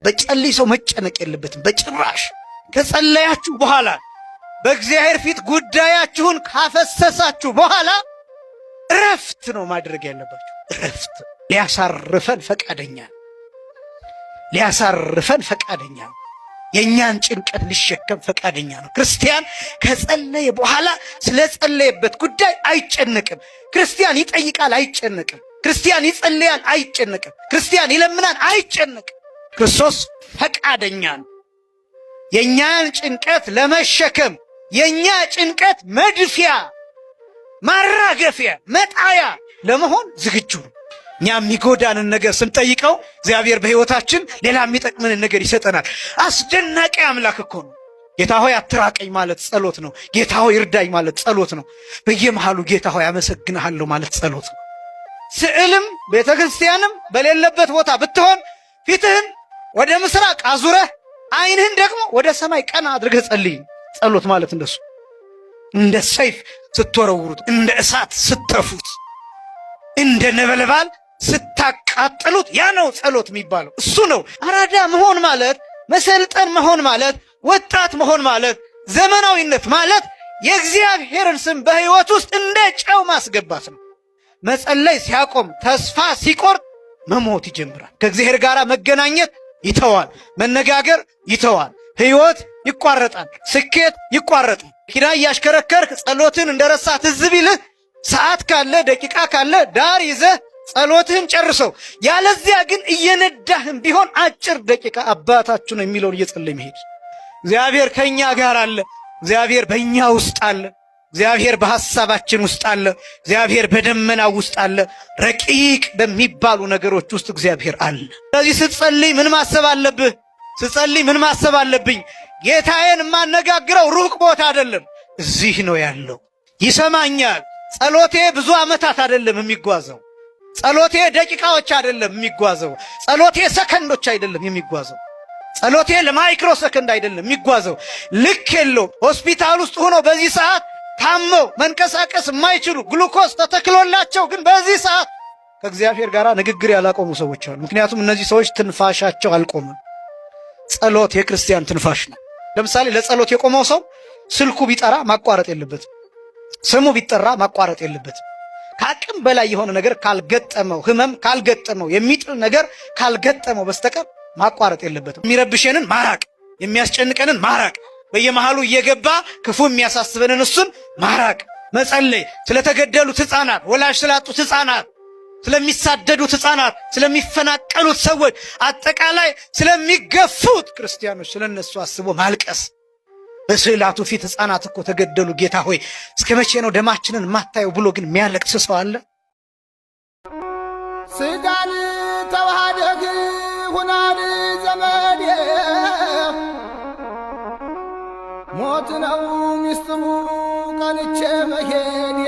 በጸለይ ሰው መጨነቅ የለበትም በጭራሽ። ከጸለያችሁ በኋላ፣ በእግዚአብሔር ፊት ጉዳያችሁን ካፈሰሳችሁ በኋላ እረፍት ነው ማድረግ ያለባችሁ። እረፍት። ሊያሳርፈን ፈቃደኛ፣ ሊያሳርፈን ፈቃደኛ ነው። የእኛን ጭንቀት ሊሸከም ፈቃደኛ ነው። ክርስቲያን ከጸለየ በኋላ ስለጸለየበት ጉዳይ አይጨነቅም። ክርስቲያን ይጠይቃል፣ አይጨነቅም። ክርስቲያን ይጸልያል፣ አይጨነቅም። ክርስቲያን ይለምናል፣ አይጨነቅም። ክርስቶስ ፈቃደኛ ነው የእኛን ጭንቀት ለመሸከም። የእኛ ጭንቀት መድፊያ፣ ማራገፊያ፣ መጣያ ለመሆን ዝግጁ ነው። እኛ የሚጎዳንን ነገር ስንጠይቀው እግዚአብሔር በሕይወታችን ሌላ የሚጠቅምንን ነገር ይሰጠናል። አስደናቂ አምላክ እኮ ነው። ጌታ ሆይ አትራቀኝ ማለት ጸሎት ነው። ጌታ ሆይ እርዳኝ ማለት ጸሎት ነው። በየመሃሉ ጌታ ሆይ አመሰግንሃለሁ ማለት ጸሎት ነው። ስዕልም ቤተ ክርስቲያንም በሌለበት ቦታ ብትሆን ፊትህን ወደ ምስራቅ አዙረህ ዓይንህን ደግሞ ወደ ሰማይ ቀና አድርገህ ጸልይ። ጸሎት ማለት እንደሱ፣ እንደ ሰይፍ ስትወረውሩት፣ እንደ እሳት ስተፉት፣ እንደ ነበልባል ስታቃጥሉት፣ ያ ነው ጸሎት የሚባለው። እሱ ነው አራዳ መሆን ማለት፣ መሰልጠን መሆን ማለት፣ ወጣት መሆን ማለት፣ ዘመናዊነት ማለት የእግዚአብሔርን ስም በሕይወት ውስጥ እንደ ጨው ማስገባት ነው። መጸለይ ሲያቆም፣ ተስፋ ሲቆርጥ መሞት ይጀምራል። ከእግዚአብሔር ጋር መገናኘት ይተዋል፣ መነጋገር ይተዋል፣ ሕይወት ይቋረጣል፣ ስኬት ይቋረጣል። መኪና እያሽከረከርክ ጸሎትን እንደረሳ ትዝ ቢልህ ሰዓት ካለ፣ ደቂቃ ካለ ዳር ይዘህ ጸሎትህን ጨርሰው። ያለዚያ ግን እየነዳህም ቢሆን አጭር ደቂቃ አባታችሁ ነው የሚለውን እየጸለይ መሄድ። እግዚአብሔር ከእኛ ጋር አለ። እግዚአብሔር በእኛ ውስጥ አለ። እግዚአብሔር በሐሳባችን ውስጥ አለ። እግዚአብሔር በደመናው ውስጥ አለ። ረቂቅ በሚባሉ ነገሮች ውስጥ እግዚአብሔር አለ። ስለዚህ ስትጸልይ ምን ማሰብ አለብህ? ስጸልይ ምን ማሰብ አለብኝ? ጌታዬን የማነጋግረው ሩቅ ቦታ አይደለም፣ እዚህ ነው ያለው። ይሰማኛል። ጸሎቴ ብዙ ዓመታት አይደለም የሚጓዘው። ጸሎቴ ደቂቃዎች አይደለም የሚጓዘው። ጸሎቴ ሰከንዶች አይደለም የሚጓዘው። ጸሎቴ ለማይክሮ ሰከንድ አይደለም የሚጓዘው። ልክ የለው። ሆስፒታል ውስጥ ሆኖ በዚህ ሰዓት ታመው መንቀሳቀስ የማይችሉ፣ ግሉኮስ ተተክሎላቸው ግን በዚህ ሰዓት ከእግዚአብሔር ጋር ንግግር ያላቆሙ ሰዎች አሉ። ምክንያቱም እነዚህ ሰዎች ትንፋሻቸው አልቆመም። ጸሎት የክርስቲያን ትንፋሽ ነው። ለምሳሌ ለጸሎት የቆመው ሰው ስልኩ ቢጠራ ማቋረጥ የለበትም። ስሙ ቢጠራ ማቋረጥ የለበትም። ከአቅም በላይ የሆነ ነገር ካልገጠመው፣ ህመም ካልገጠመው፣ የሚጥል ነገር ካልገጠመው በስተቀር ማቋረጥ የለበትም። የሚረብሸንን ማራቅ፣ የሚያስጨንቀንን ማራቅ፣ በየመሃሉ እየገባ ክፉ የሚያሳስበንን እሱን ማራቅ፣ መጸለይ፣ ስለተገደሉት ሕፃናት፣ ወላጅ ስላጡት ሕፃናት፣ ስለሚሳደዱት ሕፃናት፣ ስለሚፈናቀሉት ሰዎች፣ አጠቃላይ ስለሚገፉት ክርስቲያኖች፣ ስለነሱ አስቦ ማልቀስ። በስዕላቱ ፊት ሕፃናት እኮ ተገደሉ፣ ጌታ ሆይ እስከ መቼ ነው ደማችንን ማታየው ብሎ ግን የሚያለቅስ ሰው አለ? ስጋን ተዋህደህ ሁናን ዘመዴ፣ ሞት ነው ሚስጥሩ ቀንቼ መሄዴ።